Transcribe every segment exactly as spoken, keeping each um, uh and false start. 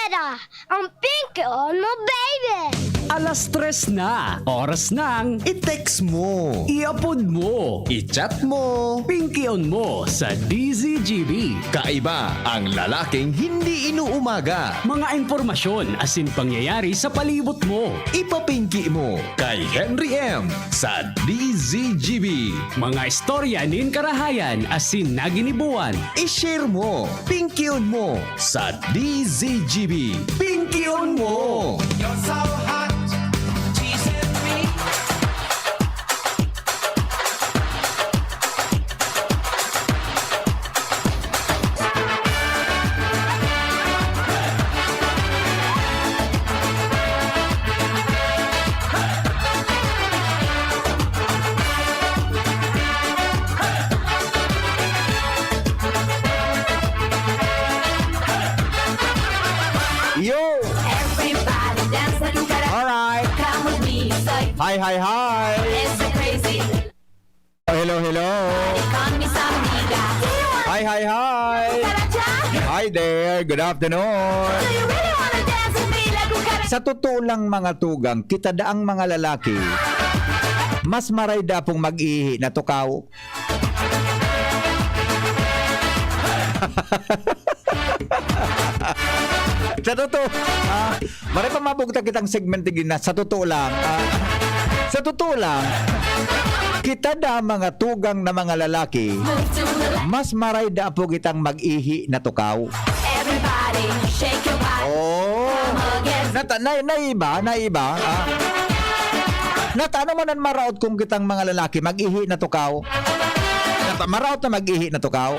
Tara, ang Pinky on mo, baby! Alas tres na, oras ng i-text mo, i-upload mo, i-chat mo, Pinky on mo sa D Z G B. Kaiba ang lalaking hindi inuumaga. Mga impormasyon asin pangyayari sa palibot mo. Ipapinki mo kay Henry M sa D Z G B. Mga istorya nin karahayan asin naginibuan. I-share mo, Pinky on mo sa D Z G B. Pinky on mo! You're so hot, teasing me. Yo! Everybody dance like you gotta Alright. Come with me, so Hi, hi, hi! It's so crazy. Hello, hello! Come with some amiga. Hi, hi, hi! Gotta try. Hi there! Good afternoon! Do you really wanna dance with me like you gotta Sa totoo lang, mga tugang, kita daang mga lalaki, mas maray da pong mag-ihi na tukaw. Sa totoo, ah, maray pa mabugtak kitang segment digdi na sa totoo lang, ah, sa totoo lang, kita da mga tugang na mga lalaki, mas maray da po kitang mag-ihi na tukaw. Everybody, shake your body. Oh. Come again. Nata-, na-, naiba, naiba, ah. Nata-, ano man ang maraot kung kitang mga lalaki, mag-ihi na tukaw? Nata-, maraot na mag-ihi na tukaw?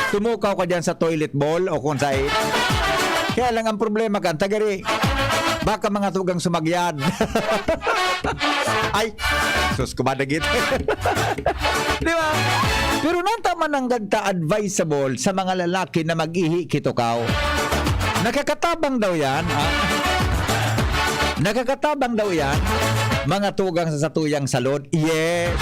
Tumukaw ka dyan sa toilet bowl o kung sa i-, kaya lang ang problema kan, tagari, baka mga tugang sumagyad. Ay, sus, kumadagit. Di ba? Pero nata man nanggad ta advisable sa mga lalaki na mag-ihi kitukaw. Nakakatabang daw yan, ha? Nakakatabang daw yan, mga tugang sa satuyang salod. Yes.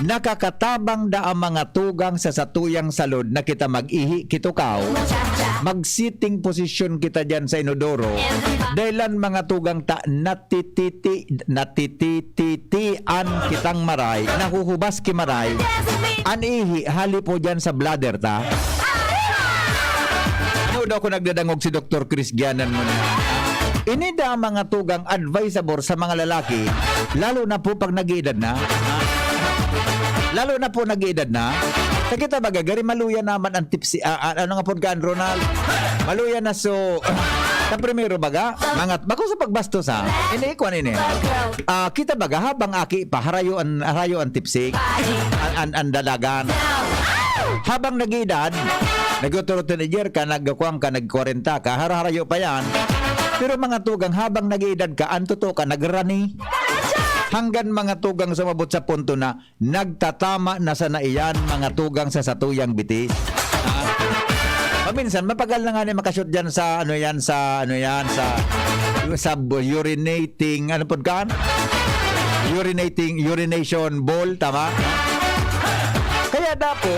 Nakakatabang da ang mga tugang sa satuyang salod na kita mag-ihi kitukaw. Mag-sitting position kita dyan sa inodoro. Dahilan mga tugang ta natititi, natitititian kitang maray, nahuhubas ki maray. An ihi, hali po dyan sa bladder ta. Ano daw ko nagdadangog si Doktor Chris Gianan mo na? Ini da mga tugang advisable sa mga lalaki, lalo na po pag nag-iedad na. Lalo na po nag-iedad na. Sa kita baga, gari maluya naman ang tipsi, ah, ah, ano nga po, Ronald? Maluya na so, sa primero baga, mga, bako sa pagbastos ha, ini, kuwan ini. Ah, kita baga, habang aki pa, harayo an, harayo an tipsi, an, an, an dalagan. Habang nag-iedad, nag-uturo teenager ka, nagkuwang ka, nag-kwarenta ka, haraharayo pa yan. Pero mga tugang, habang nag-iedad ka, an totoo ka, nagrani. Hanggang mga tugang sumabot sa punto na, nagtatama na sana iyan, mga tugang sa satuyang bitis. Ah, paminsan, mapagal na nga ni makashoot dyan sa, ano yan, sa, ano yan, sa, sa urinating, ano pod kan? Urinating, urination bowl, tama? Kaya dapo,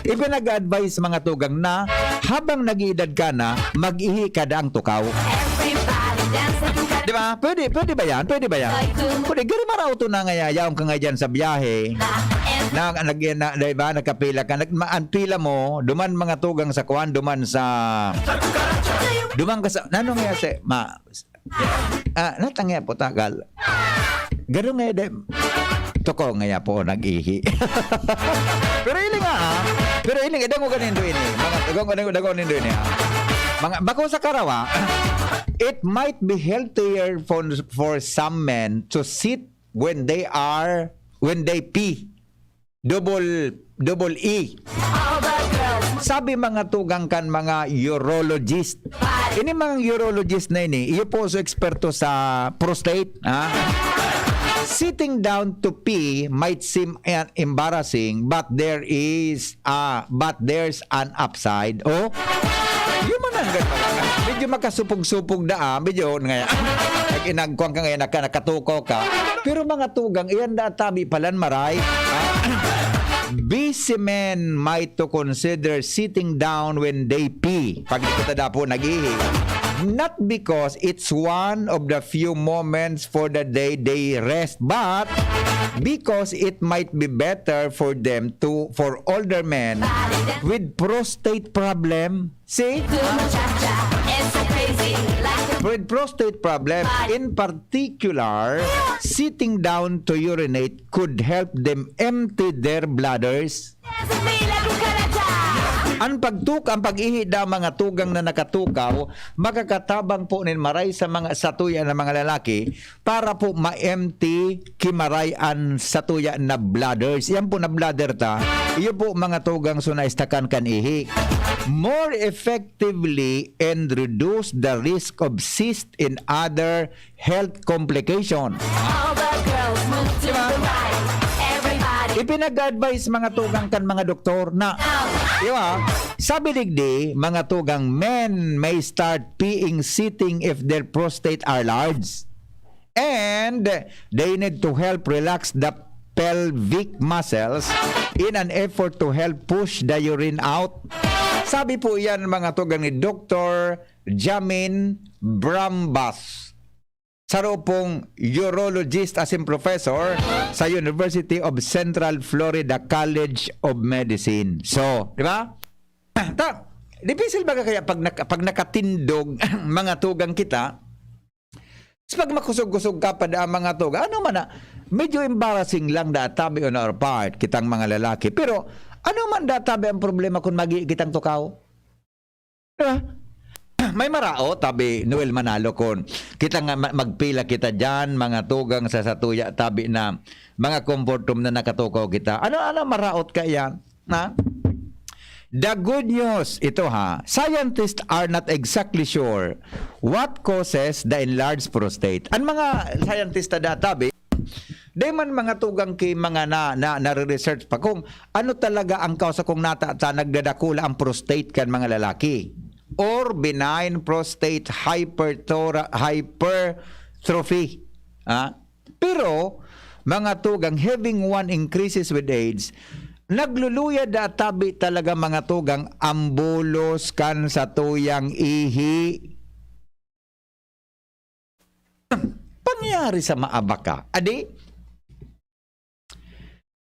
ipinag-advise mga tugang na habang nag-iedad ka na, mag-ihi ka daang tukaw. Everybody dance like you gotta Di ba? Pwede, pwede ba yan? Pwede ba yan? Pwede. Gari marauto na nga ya-, yaon ka nga dyan sa biyahe. Na, nag-, na, di ba? Nagkapila ka. Nag-, ma-, ang pila mo, duman mga tugang sa kuwan, duman sa, duman ka sa, nano nga sa, ma, ah, natangya po, tagal. Garo nga, di, toko nga ya po, nag-ihi. Pero ili nga, ah. Pero ili nga, dangogan nindo ini. Mga, dangogan, dangogan nindo ini, ah. Mga, bako sa karawa, it might be healthier for, for some men to sit when they are, when they pee. Double, double E. Sabi mga tugang kan mga urologist. Ini mga urologist na ini, iyo po sa eksperto sa prostate, ha? Sitting down to pee might seem, uh, embarrassing, but there is, ah, but there's an upside. Oh? Yun man ang ganda. Medyo makasupog-supog na, ah. Medyo, nga, nag-inagkwang ka ngayon, naka-, nakatukaw ka. Pero mga tugang, iyan da tabi palan maray. Ah? Busy men might to consider sitting down when they pee. Pag di kita dapo nag-ihi. Not because it's one of the few moments for the day they rest, but because it might be better for them to, for older men with prostate problem. See? With prostate problem, in particular, sitting down to urinate could help them empty their bladders. Ang pagtuk-, ang pag-ihi da mga tugang na nakatukaw, makakatabang po nin maray sa mga satuya na mga lalaki para po ma-empty ki maray an satuya na bladders. Yan po na bladder ta, iyo po mga tugang so naistakan kan ihi. More effectively and reduce the risk of cyst and other health complication. All the girls move to the right. Everybody. Ipinag-advise mga tugang kan mga doktor na, di ba? Sabi digdi, mga tugang, men may start peeing sitting if their prostate are large. And they need to help relax the pelvic muscles in an effort to help push the urine out. Sabi po yan mga tugang ni Doktor Jamin Brambas, saro pong urologist asin professor sa University of Central Florida College of Medicine. So, di ba? Ta, dipisil ba kaya pag, nak- pag nakatindog mga tugang kita? Sa pag makusog-kusog ka pa da mga tugang, ano man na, medyo embarrassing lang da tabi on our part, kitang mga lalaki. Pero, ano man da tabi ang problema kung magi kitang tukaw? Diba? May maraot, tabi Noel Manalo, kun kita nga ma- magpila kita dyan, mga tugang sa satuya, tabi na mga comfort room na nakatukaw kita. Ano, ano, maraot ka yan? Na? The good news, ito ha, scientists are not exactly sure what causes the enlarged prostate. Ang mga scientist na databi, di man mga tugang ki mga na, na, nare-research pa kung ano talaga ang kausa kung nata, ta, nagdadakula ang prostate kan mga lalaki or benign prostate hypertora, hypertrophy. Ah? Pero, mga tugang, having one increases with age, nagluluyad na tabi talaga mga tugang ang bulos kan satuyang ihi. Pangyari sa maabaka. Adi,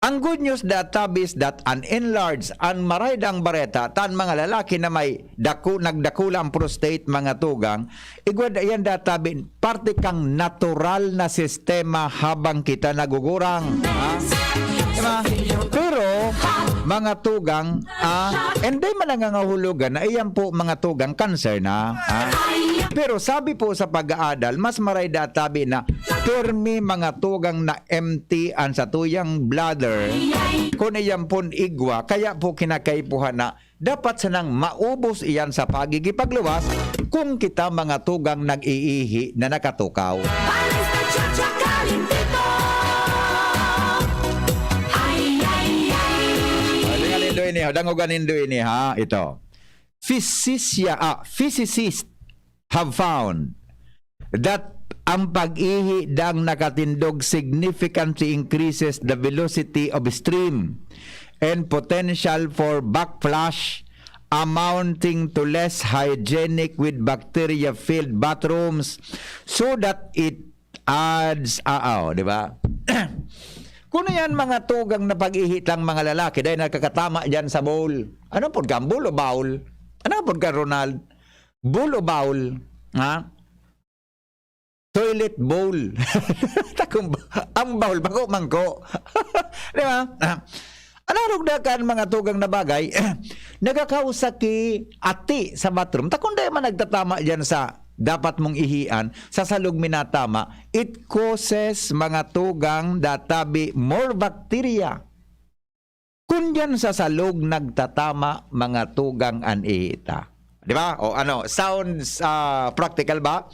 ang good news da tabi is that an enlarged, an maray dang bareta, tan mga lalaki na may daku, nagdakula ang prostate, mga tugang, igwa da yan da tabi, parte kang natural na sistema habang kita nagugurang. Ha? Diba? Pero, mga tugang, ah, hindi man nangangahulugan na iyan po, mga tugang, cancer na. Ha? Pero sabi po sa pag-aadal, mas maray da tabi na pirmi mga tugang na empty an satuyang bladder, kun iyan pon igwa, kaya po kinakaipuhan na dapat sanang maubos iyan sa pagigipagluwas kung kita mga tugang nag-iihi na nakatukaw. Panis na tsatsa kalintito. Ay, ay, ay. Ay, dangogan nindo ini, ha? Ito. Physisia-, ah, physicist have found that ang pag-ihi dang nakatindog significantly increases the velocity of stream and potential for backflush, amounting to less hygienic with bacteria-filled bathrooms, so that it adds, aaw, di ba? Kuno yan mga tugang na pag-ihi tang mga lalaki dahil nakakatama dyan sa bowl. Ano po ka, bowl o bowl? Ano po ka, Ronald? Bowl o bowl? Ha? Toilet bowl. Takong ba-, ang bowl, bako mangko. Di ba? Ah, ang arog na kan mga tugang na bagay, nagakausa ki ati sa bathroom. Takong dai man nagtatama dyan sa dapat mong ihian, sa salog minatama, it causes mga tugang databi more bacteria. Kun diyan sa salog nagtatama, mga tugang an ihita. Di ba? O ano, sounds ah, practical ba?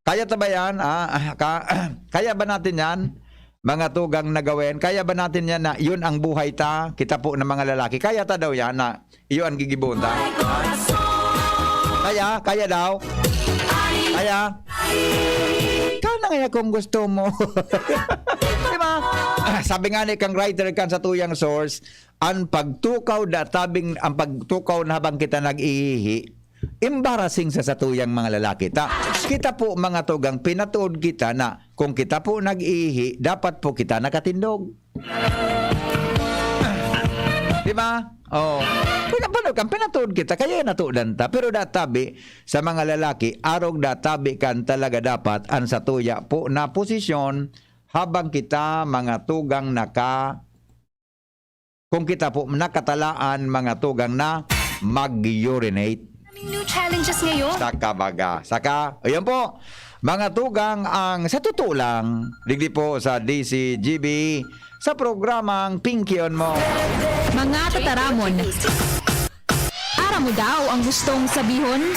Kaya ta ba yan? Ah, ka, kaya ba natin yan? Mga tugang na gawin? Kaya ba natin yan na yun ang buhay ta? Kita po ng mga lalaki. Kaya ta daw yan na iyo ang gigibon ta? Kaya? Kaya daw? Kaya? Ikaw na kaya kung gusto mo. Di ba? Sabi nga ni kang writer kan sa tuyang source, ang pagtukaw da tabing, ang pagtukaw na habang kita nag-iihi, embarrassing sa satuyang mga lalaki. Ta, kita po mga tugang, pinatuod kita na kung kita po nag-iihi, dapat po kita nakatindog. Di ba? Oh. Pinapanood kan pinatuod kita, kaya natudan ta. Pero databi, sa mga lalaki, arog databi kan talaga dapat ang satuya po na posisyon habang kita mga tugang naka, kung kita po nakatalaan mga tugang na mag-urinate. Daming new challenges ngayon. Saka baga. Saka, ayan po, mga tugang ang sa totoo lang, digdi po sa D C G B, sa programang Pinkion Mo. Mga tataramon. Aram mo daw ang gustong sabihon?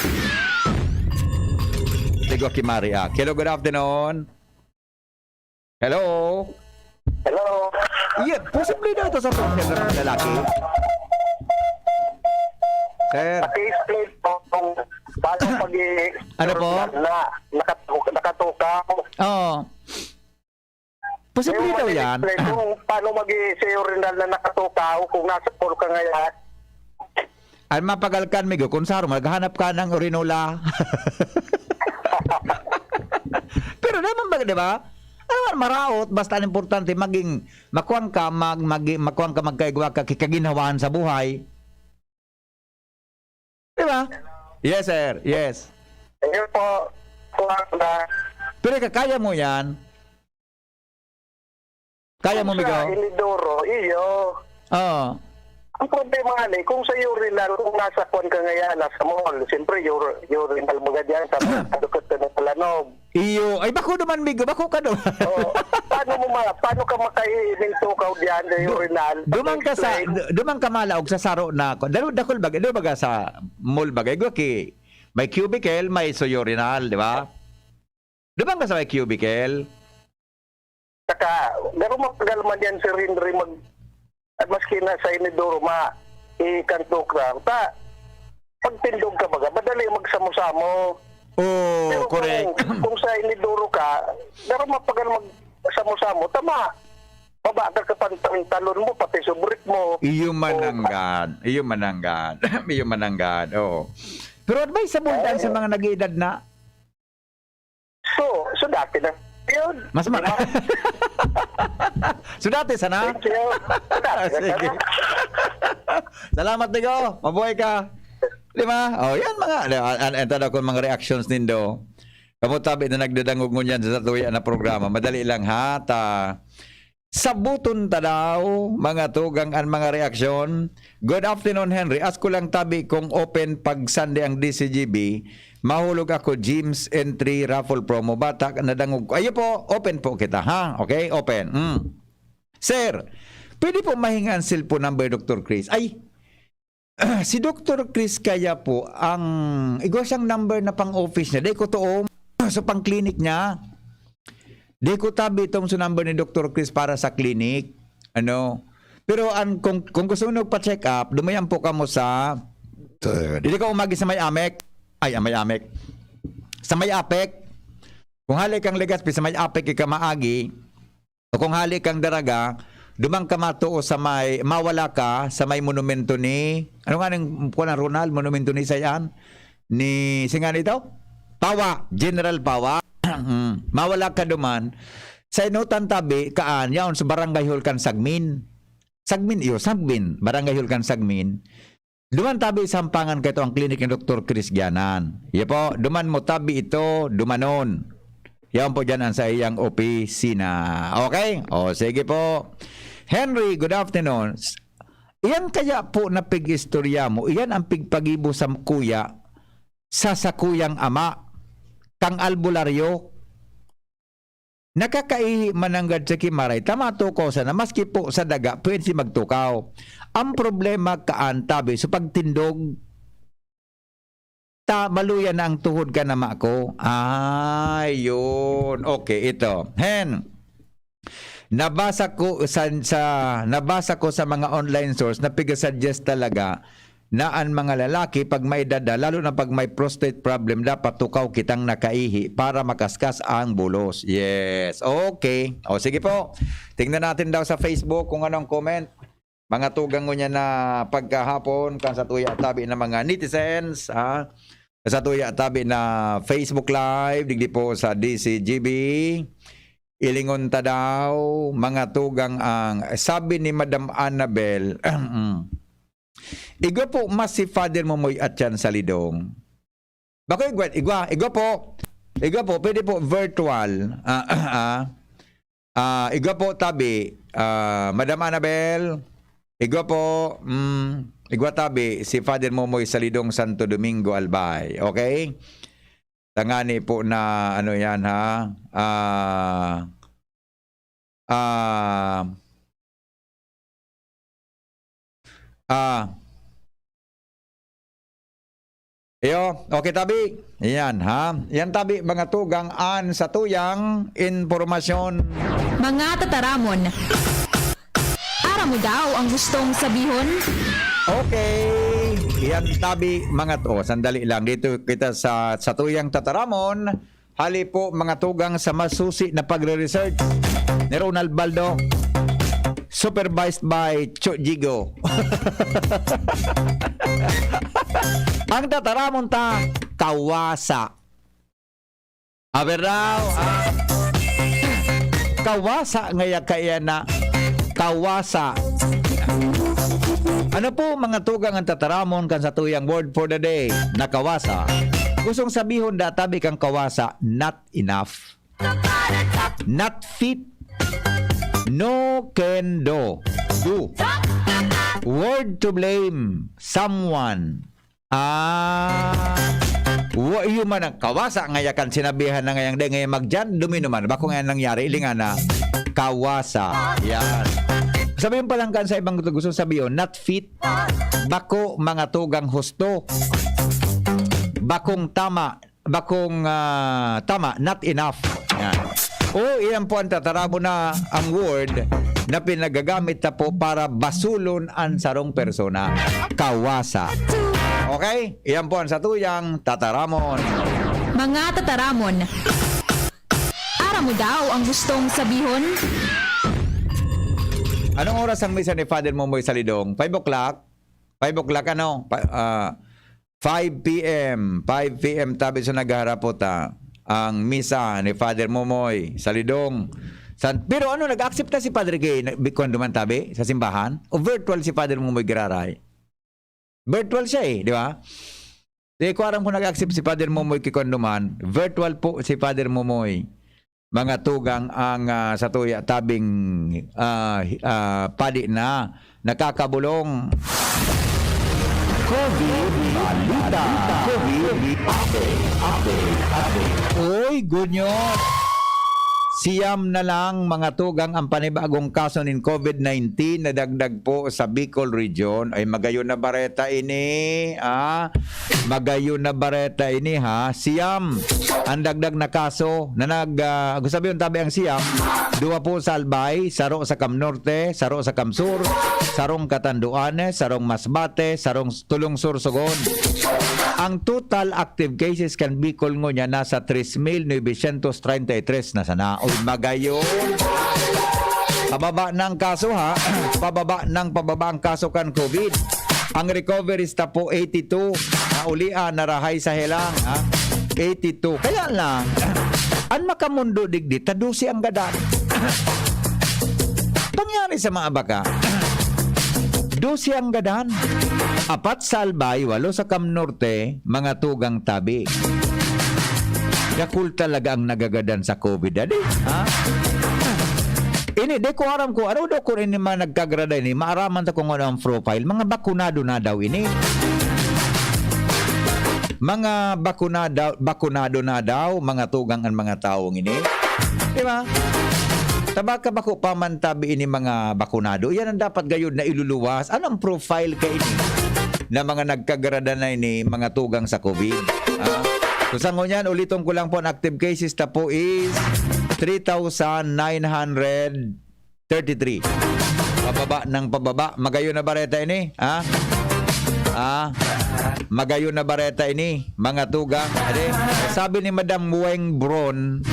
Digo Kimari, ah. Hello, good afternoon. Hello? Hello? Yeah, posible daw ito sa partner ng lalaki. Sir, Paki-explain po kung paano pag Ano po? na nakatuka, nakatuka ako. Oo. Posible daw yan. Explain kung paano mag sa urinal na nakatuka ako kung nasa pool ka ngayon. Ay, mapagal kan, Migo, kung saro, maghanap ka ng urinola. Pero naman ba, di ba? Ano man, maraot, basta ang importante, maging, makuwang ka, mag, mag, makuwang ka, magkaigwa ka, kikaginhawaan sa buhay. Di ba? Yes, sir. Yes. Ayun po, kuha na. Pero ika, kaya mo yan. Kaya mo, Migo? Sa inidoro, iyo. Oo. Ang problema nga ni, kung sa urinal, kung nasa kwan ka ngayon, nasa mall, siyempre, ur- urinal mo ganyan, sa mga dukot ka na palanog. Iyo. Ay, bako naman, Migo. Bako ka naman. Oh, paano mo ma, paano ka makaiining tukaw diyan sa urinal? Duman ka sa, Explain. du- duman ka malaog sa saro na ako. Dalo, dakol bagay. Dalo baga sa mall bagay. Igwa ki, may cubicle, may so urinal, di ba? Duman ka sa may cubicle. Saka, garo mapagal man yan si Henry mag, at maski na sa inidoro, ma, ikanto ka. Ta, pagtindog ka baga, madali magsamo-samo. Oh, Pero correct. Kung, kung sa inidoro ka, garo mapagal magsamo-samo, tama. Mabakal ka pang pantalon mo, pati subrit mo. Iyo mananggad. Iyo mananggad. Iyo mananggad. Oo. Pero advisable dan sa mga nag-edad na. So, so dati na. Yun. Mas ma- Di ba? So dati sana? Thank you. So dati na Sige. sana. Salamat, Migo. Mabuhay ka. Di ba? Oh, yan mga, an, an, an, tanda ko mga reactions nindo. Kamo tabi na nagdadangog ngunyan sa tuya na programa. Madali lang ha. Ta, sabuton ta daw, mga tugang an mga reaksyon. Good afternoon, Henry. Ask ko lang tabi kung open pag Sunday ang D C G B. Mahulog ako, James entry raffle promo. Bata, nadangog ko. Ayo po, open po kita, ha? Okay, open. Mm. Sir, pwede po mahinga ang cellphone number, Doctor Chris? Ay, si Doctor Chris kaya po, ang igwa siyang number na pang-office niya. Dai ko to, oh. So, pang-clinic niya. Dai ko tabi itong sa number ni Doctor Chris para sa clinic. Ano? Pero an, kung, kung gusto nyo pa-check up, dumayan po kamo sa, dili ka umagi sa may Amec. Ay, ah, may Amec. Sa may Apec. Kung hali kang Legazpi, sa may Apec, ika maagi. O kung hali kang Daraga, duman ka matuo sa may, mawala ka sa may monumento ni, ano nga nang, kuwan, Ronald, monumento ni Sayan? Ni, singa nito? Pawa, General Pawa. Mm. Mawala ka duman. Sa Inutan Tabi, kaan, yaon sa Barangay Hall kan Sagmin. Sagmin, iyo, Sagmin. Barangay Hall kan Sagmin. Duman tabi sampangan kaito ang klinik ni Doktor Chris Gianan. Iya po, duman mo tabi ito, dumanon. Yan po dyan ang sa iyang opisina. Okay? O, sige po. Henry, good afternoon. S-, iyan kaya po na pig-istorya mo, iyan ang pigpagibo sa kuya, sa sakuyang ama, kang albularyo. Nakakaihi man nanggad sa kimaray, ta matukaw sana, maski po sa daga, pwede si magtukaw. Ang problema, kaan tabi, sa pagtindog, ta maluya na ang tuhod kan ama ko. Ah, yun. Okay, ito. Hen, nabasa ko sa, sa, nabasa ko sa mga online source na piga-suggest talaga na an mga lalaki pag may edad na, lalo na pag may prostate problem, dapat tukaw kitang nakaihi para makaskas ang bulos. Yes. Okay. O, sige po. Tingnan natin daw sa Facebook kung anong comment. Mga tugang ngunyan na pagkahapon, kan sa tuya tabi na mga netizens, ha? Sa tuya tabi na Facebook Live, digdi po sa D C G B. Ilingon ta daw, mga tugang ang, sabi ni Madam Annabel, "Igwa po mas si Father Momoy at yan sa Lidong." Bako igwa, igwa, igwa po. Igwa po, pwede po virtual. Ah, ah, ah. Ah, igwa po tabi, ah, Madam Annabel. Igwa po, mm, igwa tabi si Father Momoy sa Lidong, Santo Domingo, Albay. Okay? Tangani po na ano yan, ha? Ah, ah, ah, iyo, okay, tabi. Yan, ha? Yan, tabi, mga tugang an satuyang impormasyon. Mga tataramon. Aram mo daw ang gustong sabihon? Okay. Yan, tabi, mga to. Sandali lang. Dito kita sa, sa tuyang tataramon. Hali po, mga tugang, sa masusi na pagre-research ni Ronald Baldo. Supervised by Cho Jigo. Ang tataramon ta, kawasa. Aber daw, ah, kawasa ngaya kaya na kawasa. Ano po, mga tugang, ang tataramon kan sa tuyang word for the day na kawasa? Gustong sabihon da tabi kang kawasa, not enough. Not fit. No can do. Do. Word to blame. Someone. Ah, wa iyo man ang kawasa ngaya kan sinabihan na ngayang day ngaya magdiyan, domino man. Bako ngaya nangyari, ilingan na kawasa. Yan. Sabihin pa lang kan sa ibang gusto sabihin, not fit. Bako mga tugang husto. Bakong tama. Bakong, ah, tama, not enough. Yan. O, iyan po ang tatarabo na ang word na pinagagamit na po para basulon ang sarong persona. Kawasa. Okay? Iyan po ang satuyang tataramon. Mga tataramon. Aram mo daw ang gustong sabihon? Anong oras ang misa ni Father Momoy sa Lidong? Five o'clock? Five o'clock, ano? Pa, ah, five P M. Five P M, tabi sa naghaharapot, ah, ang misa ni Father Momoy sa Lidong. San, pero ano, nag-accept na si Padre Gay, na, bi-, kwan duman, tabi, sa simbahan? O virtual si Father Momoy giraray? Virtual siya eh, di ba? Di ko aram kung nag-accept si Father Momoy ki kwan duman. Virtual po si Father Momoy. Mga tugang ang, ah, sa tuya tabing, ah, hi-, ah, padi na nakakabulong. COVID Balita. COVID Update, update, update. Oy, good news! Siyam na lang, mga tugang, ang panibagong kaso nin COVID nineteen na dagdag po sa Bicol Region. Ay, magayon na bareta ini, ah. Magayon na bareta ini, ha. Siyam ang dagdag na kaso na nag, ah, gusto sabihin, tabi ang siyam, duwa po sa Albay, saro sa Cam Norte, saro sa Cam Sur, sarong Catanduanes, sarong Masbate, sarong Tulong Sorsogon. Ang total active cases kan Bicol ngunyan nasa tres mil novecientos treinta y tres na sana. Uy, magayon. Pababa ng kaso, ha? Pababa ng pababa ang kaso kan COVID. Ang recoveries ta po, eighty-two. Naulian, narahay sa helang, ha? Eighty-two. Kaya lang, an makamundo digdi, ta dose ang gadan. Pangyari sa mga baka, dose ang gadan. Apat sa Albay, walo sa Cam Norte, mga tugang tabi. Yakul talaga ang nagagadan sa COVID, adi? Ha? Ini, di ko aram kung ano daw kung ini mga nagkagrada ini, maaraman ta kung ano ang profile. Mga bakunado na daw ini. Mga bakunada-, bakunado na daw, mga tugang ang mga taong ini. Di ba? Tabaka bako pa man tabi ini mga bakunado. Yan ang dapat gayud na iluluwas. Anong profile ka ini na mga nagkagrada na ini, mga tugang sa COVID? Ah? So, sa ngunyan, uliton ko lang po, ang active cases ta po is three thousand nine hundred thirty-three. Pababa ng pababa. Magayon na bareta ini, ha? Ah, magayon na bareta ini, mga tugang. Ade, sabi ni Madam Weng Bron,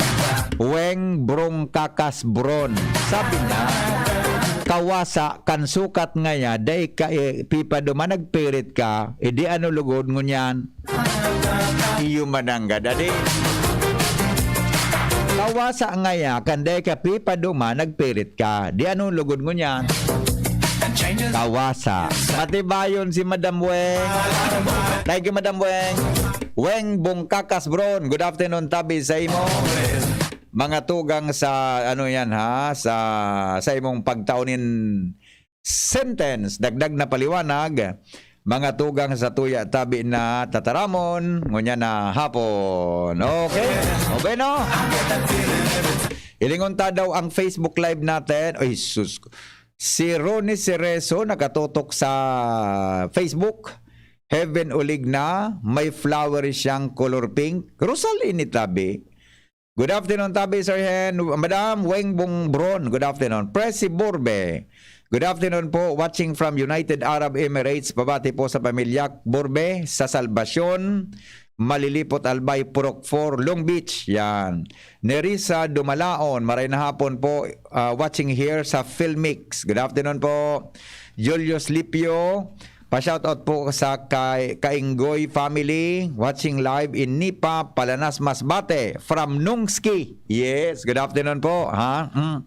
Weng Brong Kakas Bron. Sabi niya, kawasa kan sukat ngaya, dai ka, eh, pipaduma, nagpirit ka, edi ano lugod ngunyan? Iyo mananggad, ade. Kawasa ngaya, kan dai ka pipaduma, nagpirit ka. Di ano lugod ngunyan? Kawasa. Matibayon si Madam Weng. Thank you, Madam Weng. Weng Bungkakas Bron, good afternoon, tabi sa imo. Mga tugang sa, ano yan ha, sa, sa imong pagtaon nin sentence, dagdag na paliwanag. Mga tugang sa tuya tabi na tataramon, ngunya na hapon. Okay? O bueno? Ilingon ta daw ang Facebook Live natin. Ay, sus. Si Ronnie Cerezo nakatutok sa Facebook. Heaven Uligna, may flower siyang color pink. Rosal ini tabi. Good afternoon, tabi, Sir Hen. Madam Weng Bong Bron, good afternoon. Presi Borbe, good afternoon po. Watching from United Arab Emirates. Pabati po sa pamilya Borbe, sa Salvacion, Malilipot, Albay, Purok four, Long Beach. Yan. Nerissa Dumalaon, maray na hapon po. Ah, watching here sa Filmix. Good afternoon po. Julius Lipio, pa-shoutout po sa kay Kainggoy family, watching live in Nipa, Palanas, Masbate, from Nungski. Yes, good afternoon po, ha? Mm.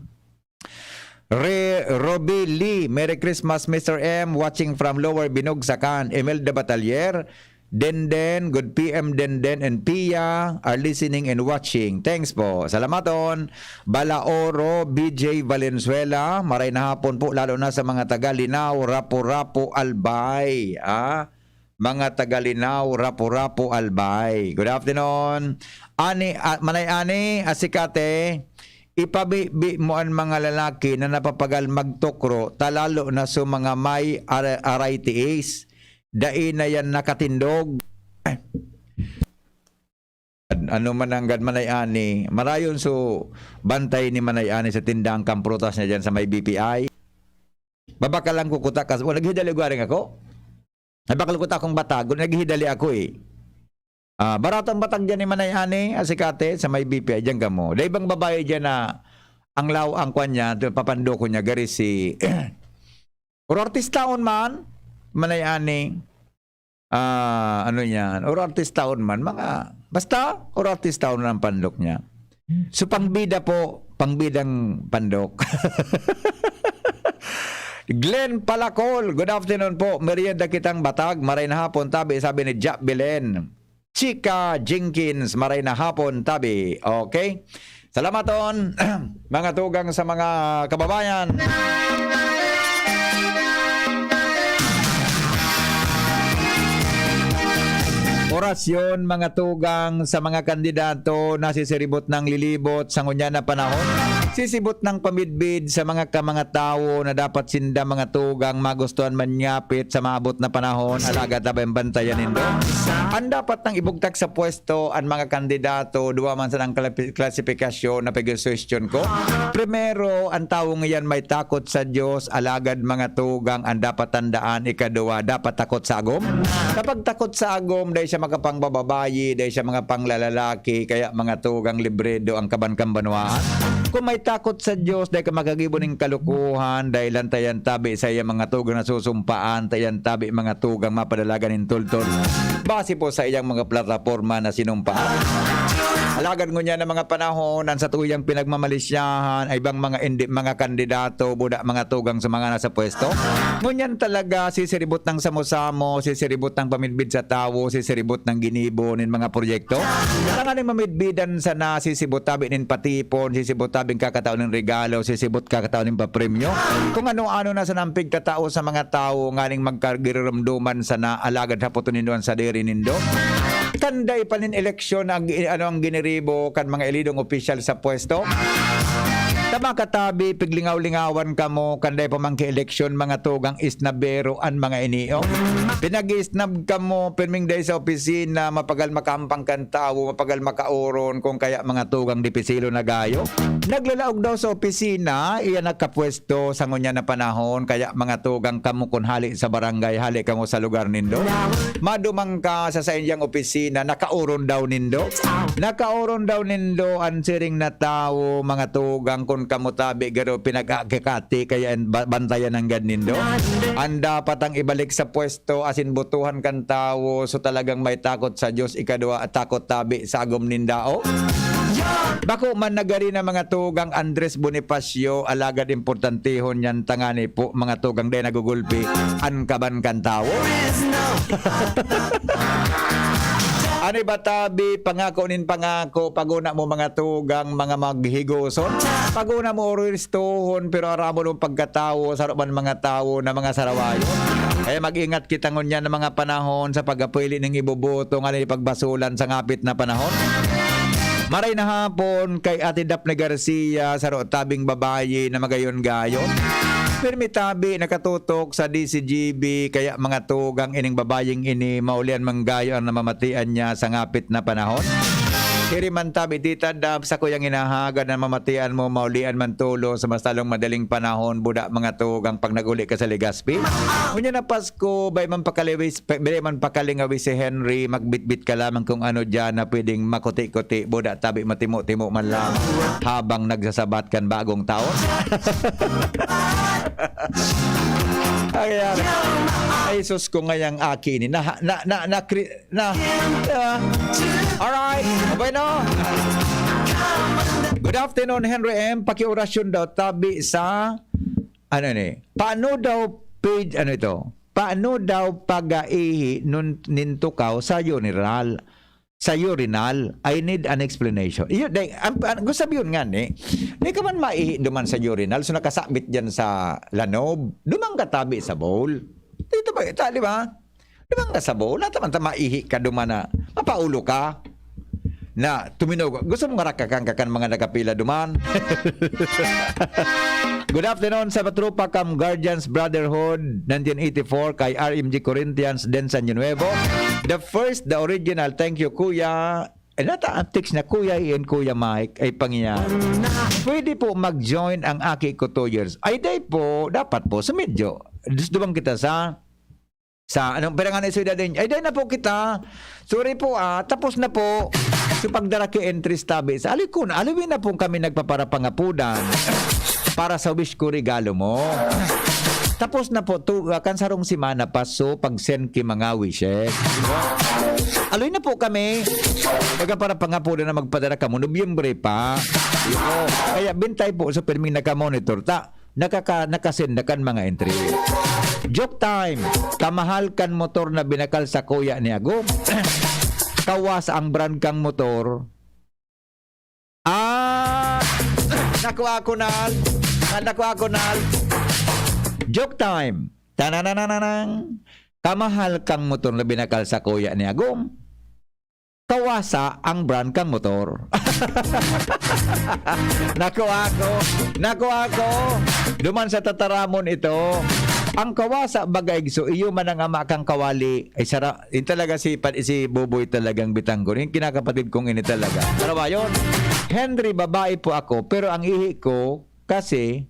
Re Roby Lee, Merry Christmas, Mister M, watching from Lower Binugsakan. Imelda Batalier, Denden, good P M Denden and Pia are listening and watching. Thanks po. Salamaton. Balaoro, B J Valenzuela, maray na hapon po, lalo na sa mga taga Linao, Rapu-Rapu, Albay. Ah, mga taga Linao, Rapu-Rapu, Albay. Good afternoon. Ani, ah, Manay Ani, Asikate, ipabibi mo an mga lalaki na napapagal magtukro, ta lalo na sa mga may ar-, aray tiis. Dai na yan nakatindog. Ano man nanggad Manay Ani, marayon so bantay ni Manay Ani sa tindang kan prutas niya dyan sa may B P I. Babakalan ko kuta kas-, o, naghidali gwaring ako. Nabakal ko ta akong batag, naghihidali ako eh. Ah, barato ang batag dyan ni Manay Ani, Asikate, sa may B P I, dyan kamo. Dai bang babae dyan na ang law, ang kwan niya, papandokon niya, gari si, or artistaon man, Manay Ani, ah, ano yan, or artistaon man, mga, basta, or artistaon man ang pandok niya. So, pangbida po, pangbidang pandok. Glenn Palacol, good afternoon po. Merienda kitang batag, maray na hapon, tabi, sabi ni Jack Belen. Chika Jenkins, maray na hapon, tabi. Okay? Salamaton, mga tugang sa mga kababayan. Orasyon, mga tugang sa mga kandidato na sisiribot ng lilibot sa ngunyan na panahon. Sisibot ng pamidbid sa mga ka-, mga tawo na dapat sinda, mga tugang, magustuhan man nyapit sa maabot na panahon, alagad ta ba yung bantayan nindo? Ang dapat nang ibugtak sa pwesto, ang mga kandidato, duwa man sa nang klasi-, klasifikasyon na pag-suwestiyon ko. Primero, ang tawong iyan may takot sa Diyos, alagad mga tugang, ang dapat tandaan, ikaduwa, dapat takot sa agom. Kapag takot sa agom, dahil siya makapangbababayi, dahil siya mga panglalalaki, kaya mga tugang libredo ang kaban kan banwaan. Kung may takot sa Diyos, dahil ka makagibo ning kalukuhan, dahil lang tayan tabi sa iya mga tugang nasusumpaan, tayan tabi mga tugang mapadalagan nin tultol. Base po sa iyang mga plataporma na sinumpaan. Alagad ngunyan na mga panahon, ang satuyang pinagmamalisyahan ay bang mga indi-, mga kandidato, buda mga tugang sa mga nasa pwesto. Ngunyan talaga, sisiribot ng samo-samo, sisiribot ng pamidbid sa tawo, sisiribot ng ginibo nin mga proyekto. Tanganing mamidbidan sana, sisibot tabi nin patipon, sisibot tabing kakatao nin regalo, sisibot kakatao nin papremyo. Kung ano-ano na sana ang pigtatao sa mga tawo, nganing magkagirumduman sana, alagad hapoton nindo ang sadiri nindo. Kanday pa nin eleksyon ang, ano, ang giniribo kan mga elidong opisyal sa pwesto. Tama ka, tabi, piglingaw-lingawan kamo, kanday pa man ki-eleksyon, mga tugang isnabero an mga ini, oh. Pinag-iisnab kamo, pirming dai sa opisina, mapagal makahampang kan tawo, mapagal makauron, kung kaya mga tugang dipisilo na gayo. Naglalaog daw sa opisina, iya nagkapwesto sa ngunyan na panahon, kaya mga tugang kamo kun hali sa barangay, hali kamo sa lugar nindo. Madumang ka sa saindang opisina, nakauron daw nindo. Nakauron daw nindo an siring na tawo, mga tugang, kun kamo tabi garo pinag-akikati, kaya ba-, bantayan nanggad nindo. An dapat ang ibalik sa pwesto, asin botohan kan tawo, so talagang may takot sa Dios, ikaduwa, takot tabi sa agom nin dao. Bako man nagari na mga tugang Andres Bonifacio, alagad importantihon yan tangani po, mga tugang, dai nagugulpi an kaban kan tawo. Ano ba tabi, pangako nin pangako, paguna mo mga tugang, mga maghigoson. Paguna mo ristohon, pero aramon mong pagkatawo, saro man mga tawo na mga sarawayon. Kaya mag-ingat kita ngunyan ng mga panahon sa pagkapili ning iboboto, nga pagbasolan sa ngapit na panahon. Maray na hapon kay Ate Daphne Garcia, saro tabing babayi na magayon-gayon. Pirmi tabi, nakatutok sa D C G B, kaya mga tugang ining babaying ini, maulian man gayo ang namamatian niya sa ngapit na panahon. Iri man tabi, Tita Dab, sa kuyang inahagad na mamatian mo, maulian man tulo sa mas talong madaling panahon, buda mga tugang pag nag-uli ka sa Legazpi. Unya na Pasko, bay man pakaliwis, bay man pakalingawis si Henry, magbitbit ka lamang kung ano diyan na pwedeng makuti-kuti, buda tabi matimo-timo man lang habang nagsasabat kan bagong taon. Ay, yan. Ay, sus ko ngayang aki ni. Na, na, na, na, kri-, na. Ah. Alright. Okay, no? Good afternoon, Henry M. Pakiorasyon daw, tabi sa, ano ni? Paano daw, page, ano ito? Paano daw pag-aihi nun, nin tukaw sa urinal? Sa urinal, I need an explanation. Iyo, day, ang, ang, gusto sabihin nga ni, di ka man maihi duman sa urinal, so nakasabit dyan sa lanob, duman ka tabi sa bowl. Dito ba, ita, di ba? Duman ka sa bowl, nata man ta maihi ka duman na, mapaulo ka. Na, tuminog, gusto mong rakakan ka kan mga nakapila duman? Good afternoon sa Tropa Cam Guardians Brotherhood nineteen eighty-four kay R M G Corinthians den San Nuevo. The first, the original. Thank you, Kuya. Eh, nata ang text na Kuya Ian, Kuya Mike, ay pangyayari. Pwede po mag-join ang aki ko two years. Ay, day po, dapat po, sumidyo. Duduman kita sa, sa, anong, pero nga na edad din? Ay, day na po kita. Sorry po, ah, tapos na po. So, pagdara ki entries tabi sa, ali ko na, aliwin na po kami nagpaparapangapudan para sa wish ko regalo mo. Tapos na po, to, ah, kan sarong semana pa, so, pag-send ki mga wishes. Aloy na po kami. Baga para pangapudan na magpadara kamo, Nobyembre pa. Yun po. Kaya bintay po sa pirming nakamonitor. Ta, nakaka-, nakasend na kan mga entry. Joke time. Kamahal kan motor na binakal sa kuya ni Agom. Kawasa ang brand kang motor. Ah! Nakuha ko, Nal. Ah, nakuha ko, Nal. Joke time. Tananananang. Kamahal kang motor na binakal sa kuya ni Agom. Kawasa ang brand kang motor. Nakuha ko. Nakuha ko. Duman sa tataramon ito. Ang Kawasa baga, igso, iyo man ang ama kang kawali. Ay, sara-, yun talaga si, pa-, si Buboy talagang Bitanggo. Yung kinakapatid kong ini talaga. Sarawayon. Henry, babae po ako, pero ang ihi ko kasi,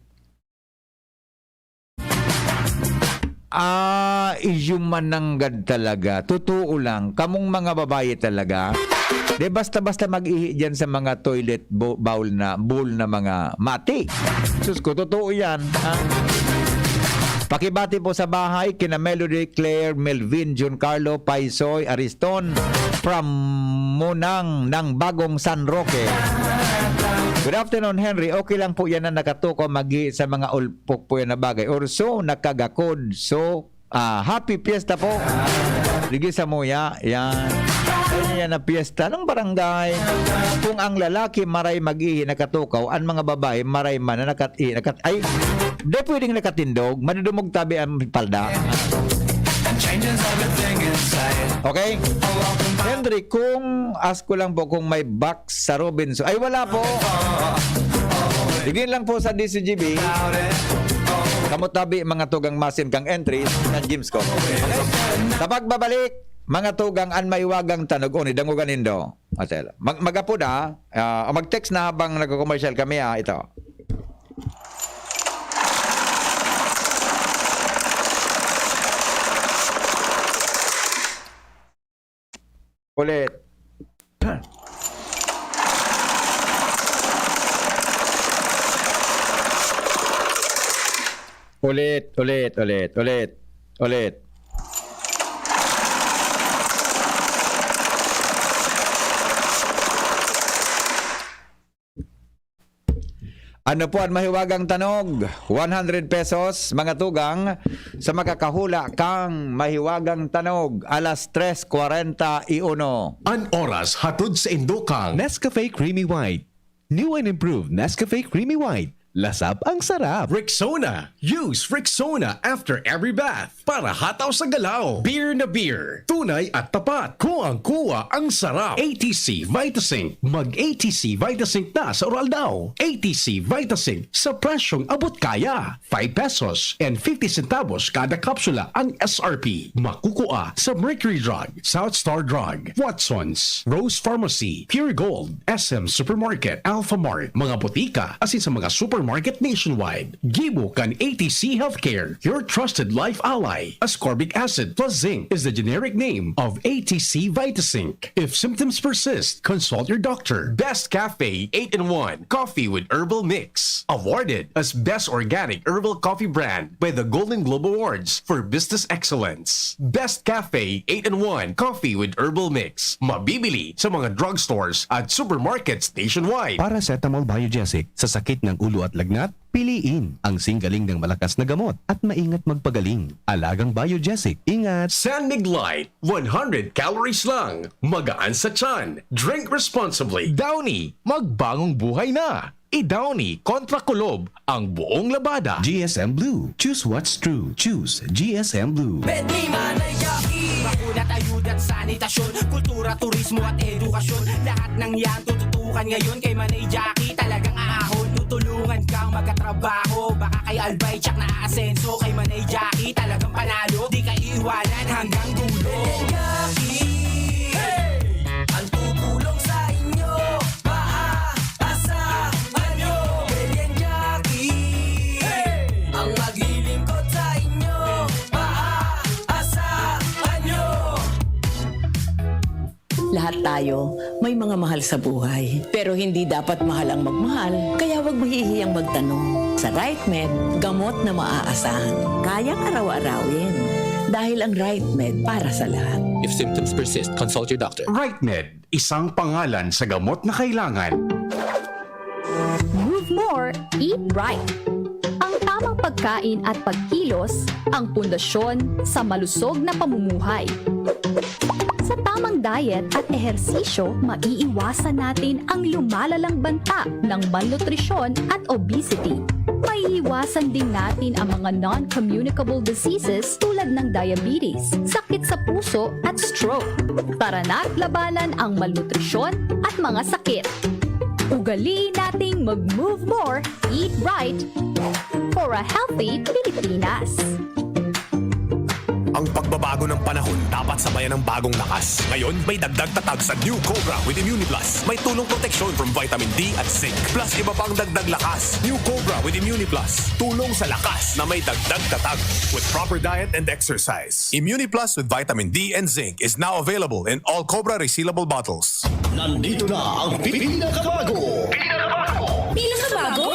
ah, iyo mananggad talaga. Totoo lang, kamong mga babae talaga. Di basta-basta mag-ihi dyan sa mga toilet bo-, bowl na, bowl na mga mati. Sus ko, totoo yan, ha? Pakibati po sa bahay, kina Melody, Claire, Melvin, John Carlo, Paisoy, Ariston, from Munang ng Bagong San Roque. Good afternoon, Henry. Okay lang po yan na nakatukaw magi sa mga ulpok po yan na bagay. Or so, nakagakod. So, ah, happy fiesta po. Sige sa muya. Yan. Yan na fiesta ng barangay. Kung ang lalaki maray mag-ihi nakatukaw, ang mga babae maray man na nakat-, eh, nakat-, ay, di pwedeng nakatindog, madudumog tabi ang palda. Okay? Henry, kung ask ko lang po kung may box sa Robinson. Ay, wala po. Digdi lang po sa D C G B. Kamo tabi, mga tugang, masin kang entry sa Games ko. Okay? Sa pagbabalik, mga tugang, an mahiwagang tanog, oni, dangoga nindo. Hotel. Mag-, mag-apod, ah. Ah, mag-text na habang nagko-commercial kami, ah. Ito. Ulit. Ulit, ulit, ulit, ulit, ulit. Ano po an mahiwagang tanog? One hundred pesos, mga tugang, sa makakahula kang mahiwagang tanog, alas tres kwarenta y uno. An oras hatod sa indokang Nescafe Creamy White. New and improved Nescafe Creamy White. Lasap ang sarap. Rexona. Use Rexona after every bath para hataw sa galaw. Beer na beer. Tunay at tapat. Kuwang-kuwa ang sarap. A T C Vitasync. Mag A T C Vitasync na sa Uraldaw. A T C Vitasync sa presyong abot kaya. Five pesos and fifty centavos kada kapsula ang S R P. Makukua sa Mercury Drug, South Star Drug, Watsons, Rose Pharmacy, Pure Gold, S M Supermarket, Alpha Mart, mga botika, asin sa mga supermarket nationwide. Gibo kan A T C Healthcare, your trusted life ally. Ascorbic acid plus zinc is the generic name of A T C Vitasync. If symptoms persist, consult your doctor. Best Cafe eight-in-one Coffee with Herbal Mix. Awarded as Best Organic Herbal Coffee Brand by the Golden Globe Awards for Business Excellence. Best Cafe eight-in-one Coffee with Herbal Mix. Mabibili sa mga drugstores at supermarkets nationwide. Paracetamol Biogesic sa sakit ng ulo at lagnat, piliin ang singgaling ng malakas na gamot at maingat magpagaling. Alagang Biogesic, ingat! San Mig Light, one hundred calories lang. Magaan sa tiyan. Drink responsibly. Downy, magbagong buhay na. I-Downy kontra kulob ang buong labada. G S M Blue. Choose what's true. Choose G S M Blue. Medley Manay Jackie. Bakuna, ayuda at sanitasyon, kultura, turismo at edukasyon. Lahat ng yan tututukan ngayon kay Manay Jackie. Talagang aahon, tutulungan kang magkatrabaho. Baka kay Albay, tsak na aasenso. Kay Manay Jackie, talagang panalo. Di ka iiwanan hanggang dulo. Manay Jackie. Hey! Ang tutulong sa inyo, maaasahan nyo. Manay Jackie. Hey! Ang maglilingkod sa inyo, maaasahan nyo. Lahat tayo may mga mahal sa buhay. Pero hindi dapat mahal ang magmahal, kaya wag mahihiyang magtanong. Sa Right Med, gamot na maaasahan. Kayang araw-arawin. Dahil ang Right Med para sa lahat. If symptoms persist, consult your doctor. Right Med, isang pangalan sa gamot na kailangan. Move more, eat right. Ang tamang pagkain at pagkilos ang pundasyon sa malusog na pamumuhay. Sa tamang diet at ehersisyo, maiiwasan natin ang lumalalang banta ng malnutrisyon at obesity. Maiiwasan din natin ang mga non-communicable diseases tulad ng diabetes, sakit sa puso at stroke. Tara na't labanan ang malnutrisyon at mga sakit. Ugaliin nating mag-move more, eat right for a healthy Pilipinas. Ang pagbabago ng panahon dapat sabayan ng bagong lakas. Ngayon, may dagdag tatag sa New Cobra with Immuniplus. May tulong proteksyon from vitamin D at zinc. Plus, iba pang dagdag lakas. New Cobra with Immuniplus. Tulong sa lakas na may dagdag tatag with proper diet and exercise. Immuniplus with vitamin D and zinc is now available in all Cobra resealable bottles. Nandito na ang pinakabago. Pinakabago?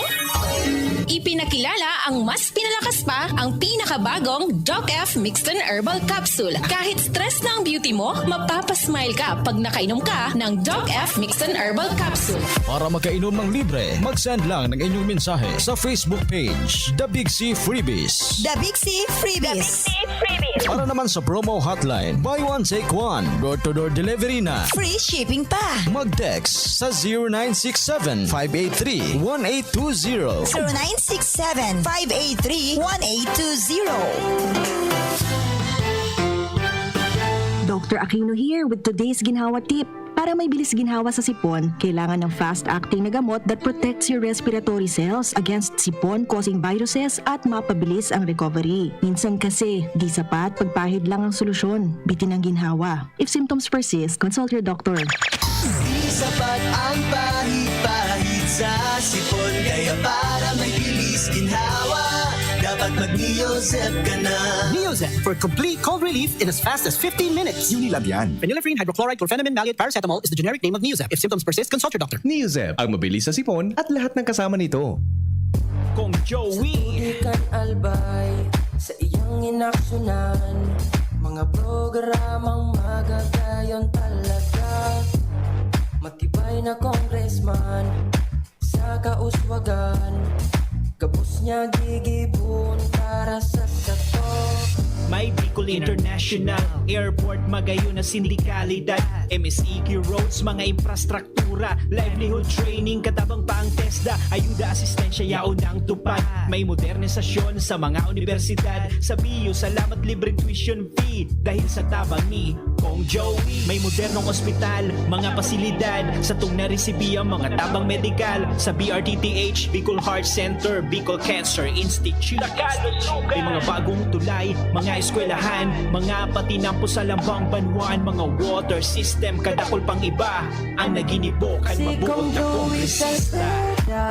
Ipinakilala ang mas pinalakas pa, ang pinakabagong Doc F Mixed and Herbal Capsule. Kahit stress na ang beauty mo, mapapasmile ka pag nakainom ka ng Doc F Mixed and Herbal Capsule. Para makainom ng libre, mag-send lang ng inyong mensahe sa Facebook page, The Big C Freebies. The Big C Freebies. Para naman sa promo hotline, buy one, take one. Door-to-door delivery na. Free shipping pa. Mag-text sa zero nine six seven, five eight three, one eight two zero. Zero nine six seven, five eight three, one eight two zero. Doctor Aquino here with today's Ginhawa Tip. Para may bilis ginhawa sa sipon, kailangan ng fast-acting na gamot that protects your respiratory cells against sipon-causing viruses at mapabilis ang recovery. Minsan kasi, di sapat pagpahid lang ang solusyon, bitin ang ginhawa. If symptoms persist, consult your doctor. Di sapat ang pahid-pahid sa sipon, kaya para may bilis ginhawa, dapat mag-Neozep ka na. Neozep for complete cold relief in as fast as fifteen minutes. Unilab yan. Phenylephrine, hydrochloride, chlorphenamine, maleate, paracetamol is the generic name of Neozep. If symptoms persist, consult your doctor. Neozep, ang mabilis sa sipon at lahat ng kasama nito. Kong Joey. Di kan albay sa iyang inaksyonan. Mga programang magagayon talaga. Matibay na congressman sa kauswagan. Gabos niya gigibon para sa kato. May Bicol International Airport, magayon na sindikalidad, M S E Q roads, mga infrastruktura, livelihood training, katabang pa ang TESDA, ayuda, asistensya, yaon ang tupad. May modernisasyon sa mga unibersidad, sa B U, salamat libreng tuition fee, dahil sa tabang ni Kong Joey. May modernong ospital, mga pasilidad, satong naresibi ang mga tabang medikal, sa B R T T H, Bicol Heart Center, Bicol Cancer Institute. May mga bagong tulay, mga eskwelahan, mga patinampo sa lambang banwaan, mga water system, kadakol pang iba, ang naginibo kan Si mabuot Kong na Joey sa kongresista. Estela.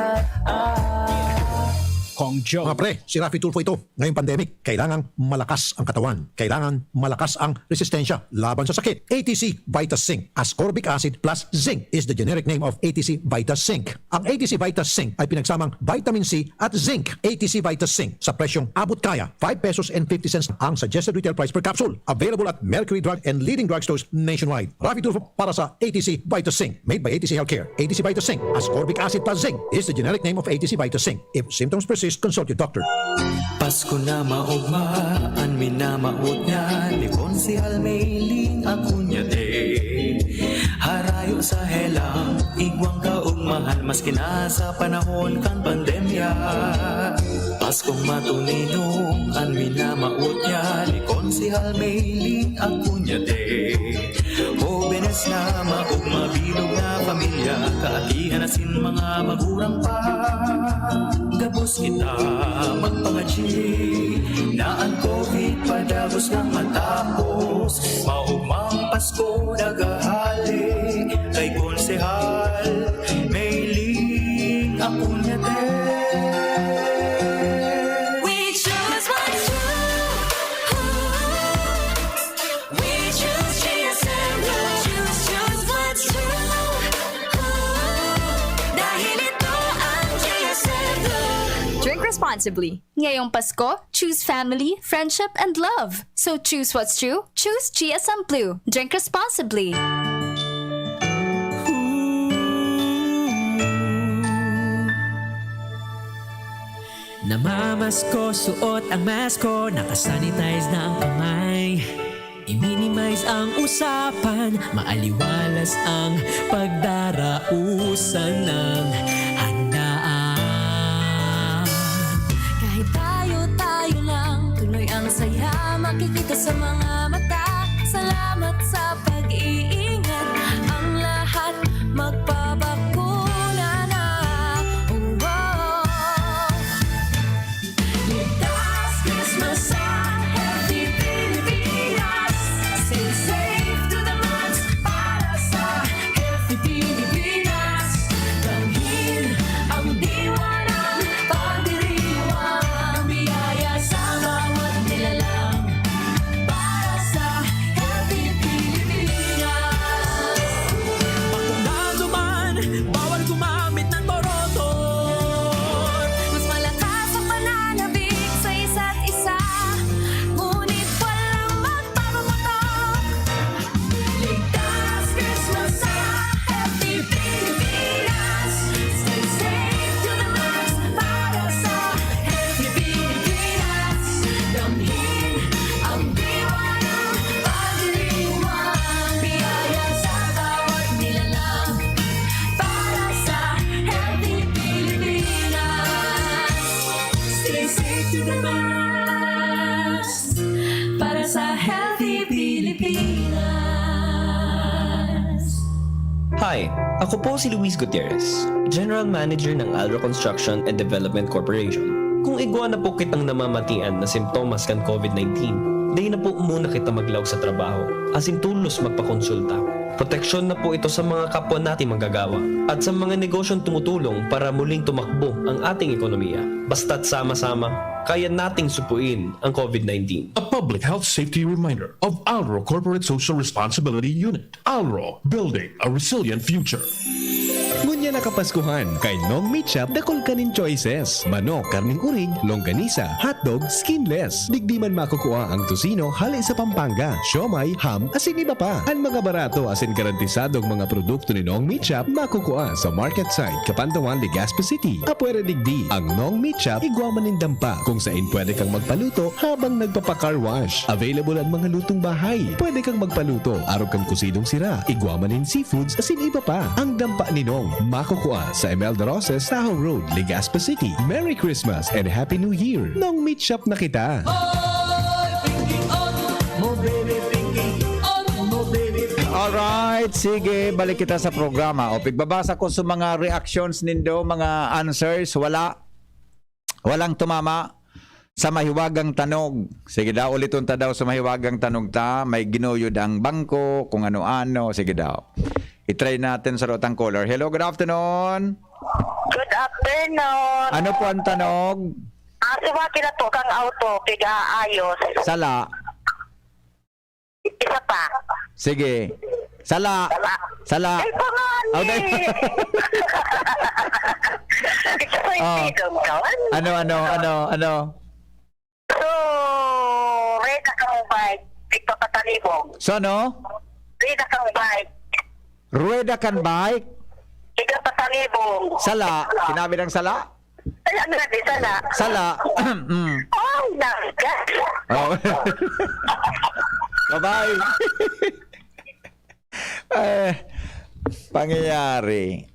Kong Joey. Mga pre, si Raffy Tulfo ito. Ngayong pandemic, kailangang malakas ang katawan. Kailangan malakas ang resistensya laban sa sakit. A T C Vitas Zinc. Ascorbic acid plus zinc is the generic name of A T C Vitas Zinc. Ang A T C Vitas Zinc ay pinagsamang vitamin C at zinc. A T C Vitas Zinc sa presyong abot kaya, five pesos and fifty cents ang suggested retail price per capsule. Available at Mercury Drug and leading drugstores nationwide. Raffy Tulfo para sa A T C Vitas Zinc. Made by A T C Healthcare. A T C Vitas Zinc. Ascorbic acid plus zinc is the generic name of A T C Vitas Zinc. If symptoms persist, consult your doctor. Pasko na maogma, an minamawot niya ni Konsehal Meiling Acuña de. Harayo sa helang, igwang kaogmahan, maski na sa panahon kan pandemya. Paskong matuninong, an minamawot niya ni Konsehal Meiling Acuña de. Hobenes na maogma, bilog na pamilya, kaakihan asin mga magurang pa. Gabos kita magpangadyi na an COVID padagos na matapos. Maogmang Pasko naghahali kay Konsehal Meiling Acuña de. We choose what's true. We choose G S M Blue. Choose, choose what's true. Dahil ito ang G S M Blue. Drink responsibly. Ngayong Pasko, choose family, friendship, and love. So choose what's true, choose G S M Blue. Drink responsibly. Namamasko, suot ang mask ko, nakasanitize na ang kamay. I-minimize ang usapan, maaliwalas ang pagdarausan ng handaan. Kahit tayo-tayo lang, tuloy ang saya, makikita sa mga mata. Salamat sa pag-iingat, ang lahat magpabakuna na. Oh, oh. Ligtas Christmas sa Healthy Pilipinas. Say safe to the max para sa Healthy Pilipinas. Dalhin ang diwa ng pagdiriwang, biyaya sa bawat nilalang. Hi, ako po si Luis Gutierrez, General Manager ng Alro Construction and Development Corporation. Kung igwa na po kitang namamatian na simptomas kan COVID nineteen, dai na po muna kita maglaog sa trabaho, asin tolos magpakonsulta. Proteksyon na po ito sa mga kapwa nating manggagawa at sa mga negosyong tumutulong para muling tumakbo ang ating ekonomiya. Basta't sama-sama, kaya nating supuin ang COVID nineteen. A public health safety reminder of Alro Corporate Social Responsibility Unit. Alro, building a resilient future. Ngunyan na Kapaskuhan, kay Nong Meat Shop dakul ka nin choices. Manok, karneng urig, longganisa, hotdog, skinless. Digdi man makukua ang tocino hali sa Pampanga, siomai, ham, asin iba pa. An mga barato asin garantisadong mga produkto ni Nong Meat Shop makukua sa market site Capandahuan, Legazpi City. Apwera digdi, ang Nong Meat Shop igwa man nin dampa kung sain pwede kang magpaluto habang nagpapa-car wash. Available an mga lutong bahay. Pwede kang magpaluto arog kan kusidong sira, igwa man nin seafoods asin iba pa. Ang dampa ni Nong makukua sa Imelda Roses, Tahaw Road, Legazpi City. Merry Christmas and Happy New Year! Nong Meat Shop na kita! Alright, sige, balik kita sa programa. O, pigbabasa ko sa mga reactions nindo, mga answers, wala. Walang tumama sa mahiwagang tanog. Sige daw, uliton ta daw sa mahiwagang tanog ta. May ginuyod ang bangko, kung ano-ano. Sige daw. I-try natin sa rotang caller. Hello, good afternoon. Good afternoon. Ano po ang tanog? Ah, suwaki na po kang auto, pigaayos. Sala. Isa pa. Sige. Sala. Sala. Sala. Ay, pangalan. Oh, dai- Ito po yung Oh. freedom doon. Ano, ano, ano, ano? So, red akong bike, tigpapatalibong. So, ano? Red akong bike, Rueda kan bike. tigpapatalibong. Sala. Sinabi ng sala? Ay, ano na, di sana? Sala. Mm. Oh, nagas. Oh. Bye-bye. Eh, pangyayari.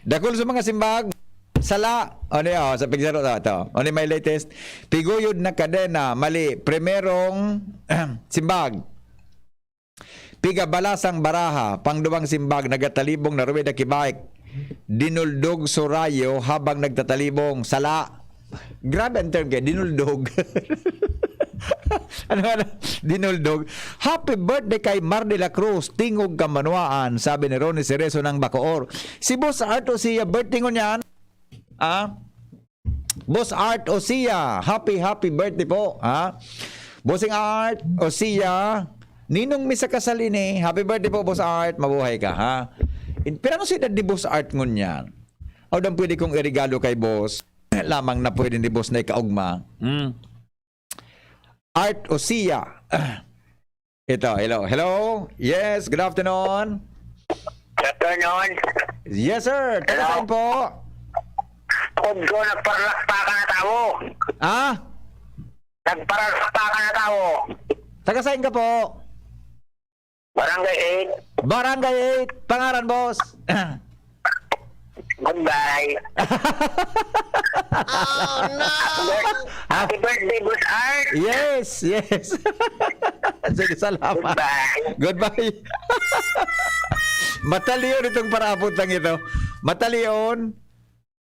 Dakul sa mga simbag. Sala. Ano yun? Oh, sa pigsaro to. Ito. Ano yung may latest? Piguyod na kadena. Mali. Primerong simbag. Pigabalasang baraha. Pangduwang simbag. Nagatalibong na ruweda ki bike. Dinuldog surayo habang nagtatalibong. Sala. Grabe ang term kaya. Dinuldog. Ano nga na? Dinuldog. Happy birthday kay Mar de la Cruz, Tingog Kamanuaan, sabi ni Ronnie Cerezo ng Bacoor. Si Boss Art o siya, birthday ngunyan? Ah? Boss Art o siya, happy, happy birthday po. Ha? Bossing Art o siya, ninong mi sa kasal ini. Happy birthday po, Boss Art. Mabuhay ka, ha? In, pero ano si edad ni Boss Art ngunyan? O dan pwede kong iregalo kay Boss? Lamang na pwede ni Boss na ikaugma. Hmm. Art o siya. Ito, hello. Hello? Yes, good afternoon. Good afternoon. Yes, sir. Taga Hello. Saan po? Pudgo, nagparalakpakan na tao. Ah? Nagparalakpakan na tao. Taga saan ka po? Barangay eight. Barangay eight. Pangaran, boss? Goodbye. Ah, Happy birthday, Boss Art. Yes, yes. Sige, salamat. Goodbye. Goodbye. Matalion itong paraapot lang ito. Matalion.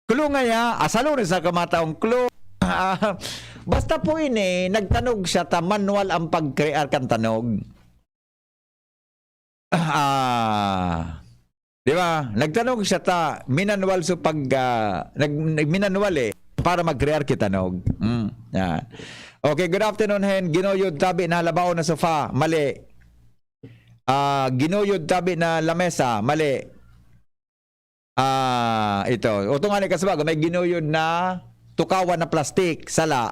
Kulungan niya, asalunes sa kamataong klo. Ah, basta po ini, nagtanog siya ta manual ang pag-crear kan tanog. Ah, di ba? Nagtanog siya ta, minanual so pag, ah, nag, nag- minanual eh, para mag-crear ki tanog. Mm, yan. Okay, good afternoon, Hen. Ginuyod tabi na labaw na sofa. Mali. Ah, ginuyod tabi na lamesa. Mali. Ah, ito. Uto nga ni kasabag, may ginuyod na tukawan na plastik. Sala.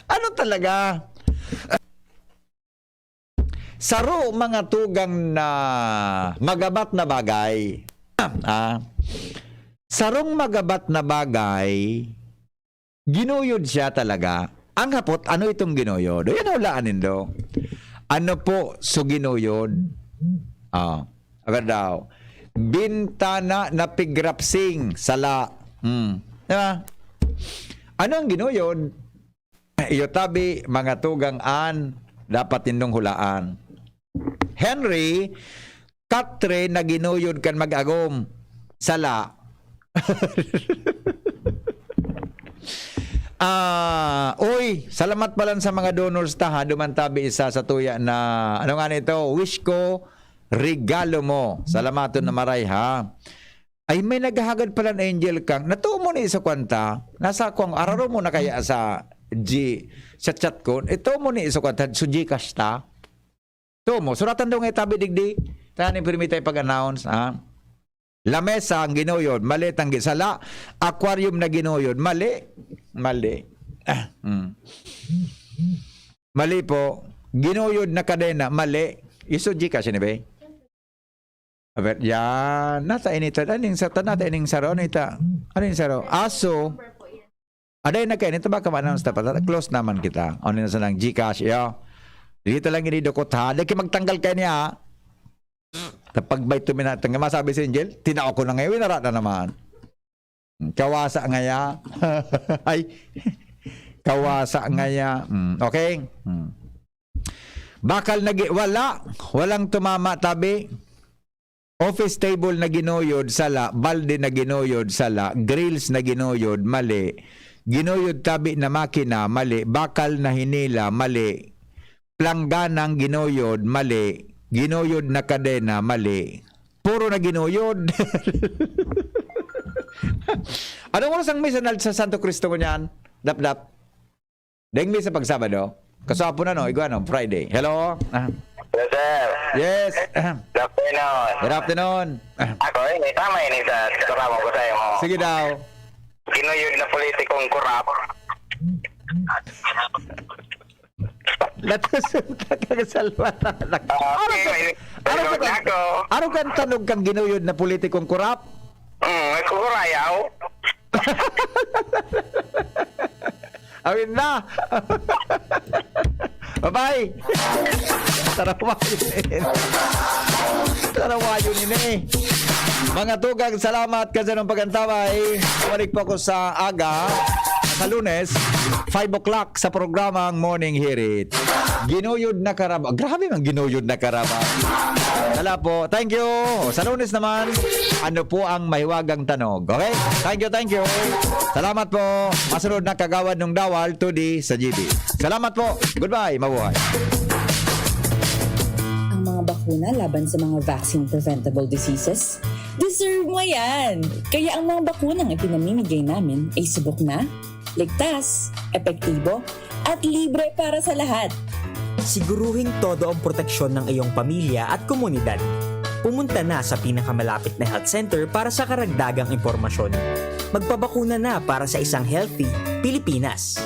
Ano talaga? Saro mga tugang na magabat na bagay. Ah, sarong magabat na bagay, ginuyod siya talaga. Ang hapot, ano itong ginuyod? Yan, hulaan nindo. Ano po so ginuyod? Ah, agad daw. Bintana na pigrapsing, sala. Hmm. Di ba? Ano ang ginuyod? Iyo tabi, mga tugang an Dapat nindong hulaan. Henry, katre na ginuyod kan mag-agom. Sala. Ah, uy, salamat palan sa mga donors ta, ha. Duman tabi isa sa tuya na, ano nga nito, wish ko, regalo mo. Salamaton na maray, ha. Ay, may naghahagad palan, Angel, kang, natuo mo ni sa kwanta, nasa kung araro mo na kaya sa G, sa chat ko, ito mo ni sa kwanta, sa Gcash ta. Tuo mo, suratan daw nga tabi digdi. Tayo ni permita pag-announce, ha? Lamesa ang ginuyod, mali tanggi. Sala, aquarium na ginuyod, mali. Mali. Ah, hmm. Mali po. Ginuyod na kadena, mali. Iso Gcash ni, be? Aber, yan. Nata inita. Aning sa ta, nata ining saro, anita. Aning saro. Aso. Aday na kayo, nito ba ka ma-announce na pala? Close naman kita. Ano na sa nang Gcash, iyo? Dito lang ini dukot, ha? Di kayo magtanggal kayo niya, ha? Kapag may tuminatang, masabi si Angel, tinao ko na ngayon, winara na naman. Kawasa ngaya. Ay, kawasa ngaya. Mm, okay? Mm. Bakal nagi-, wala. Walang tumama, tabi. Office table na ginuyod, sala. Balde na ginuyod, sala. Grills na ginuyod, mali. Ginuyod tabi na makina, mali. Bakal na hinila, mali. Plangganang ginuyod, mali. Ginuyod na kadena, mali. Puro na ginuyod. Anong oras ang misa na sa Santo Cristo mo niyan? Dapdap. Deng misa pag Sabado. Kasapon na, no? Igwa, no? Friday. Hello? Ah. Hello, sir. Yes. Ah. Good afternoon. Good afternoon. Ah. Ako, eh, may tama yun sa karamo ko sa'yo mo. Sige daw. Ginuyod na politikong korap. Natusog ka kang salwata. Ah, okay, may Araw tulog ka, na ako. Araw kang tanog kang ginuyod na politikong korap. Hmm, may kukurayaw. Awin na. Bye-bye. Tarawa yun eh. Tarawa yun eh. Mga tugang, salamat kasi nung pag-antabay. Bumalik po ako sa aga, sa Lunes, five o'clock sa programang Morning Hirit. Ginuyod na karaba. Grabe mang ginuyod na karaba. Wala po. Thank you. Sa Lunes naman, ano po ang mahiwagang tanog? Okay? Thank you, thank you. Salamat po. Masunod na Kagawad ng Dawal, two D sa G B. Salamat po. Goodbye. Mabuhay. Ang mga bakuna laban sa mga vaccine-preventable diseases, deserve mo yan! Kaya ang mga bakunang ipinamimigay namin ay subok na, ligtas, epektibo, at libre para sa lahat. Siguruhing todo ang proteksyon ng iyong pamilya at komunidad. Pumunta na sa pinakamalapit na health center para sa karagdagang impormasyon. Magpabakuna na para sa isang healthy Pilipinas.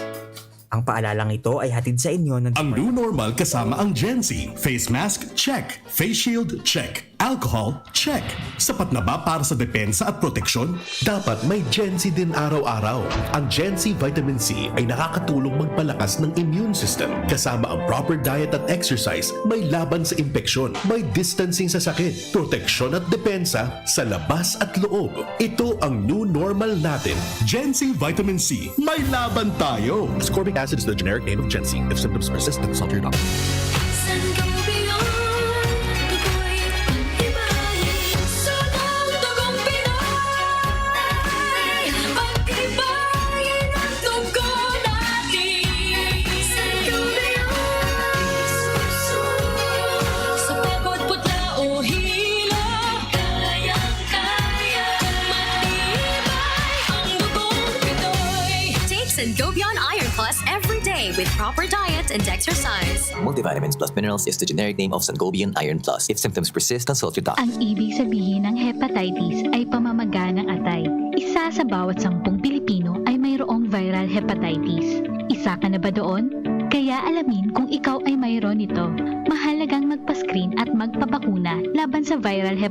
Ang paalalang ito ay hatid sa inyo ng Ang new normal kasama ang Gen Z. Face mask, check. Face shield, check. Alcohol, check. Sapat na ba para sa depensa at proteksyon? Dapat may Gen Z din araw-araw. Ang Gen Z Vitamin C ay nakakatulong magpalakas ng immune system, kasama ang proper diet at exercise, may laban sa impeksyon, may distancing sa sakit, proteksyon at depensa sa labas at loob. Ito ang new normal natin. Gen Z Vitamin C, may laban tayo! Ascorbic acid is the generic name of Gen Z. If symptoms persist, consult your doctor. Sangobion, dugoy, pagtibayin. Sa mga dugong Pinoy, pagtibayin ang dugo natin. Sangobion, sa pagod, putla o hilo, kayang-kaya, matibay ang dugong Pinoy. Take Sangobion Iron Plus every day with proper diet and exercise. Multivitamins plus minerals is the generic name of Sangobion Iron Plus. If symptoms persist, consult your doctor. Ang ibig sabihin ng hepatitis ay pamamaga ng atay. Isa sa bawat sampung Pilipino ay mayroong viral hepatitis. Isa ka na ba doon? Kaya alamin kung ikaw ay mayroon nito. Mahalagang magpa-screen at magpabakuna laban sa viral hepatitis.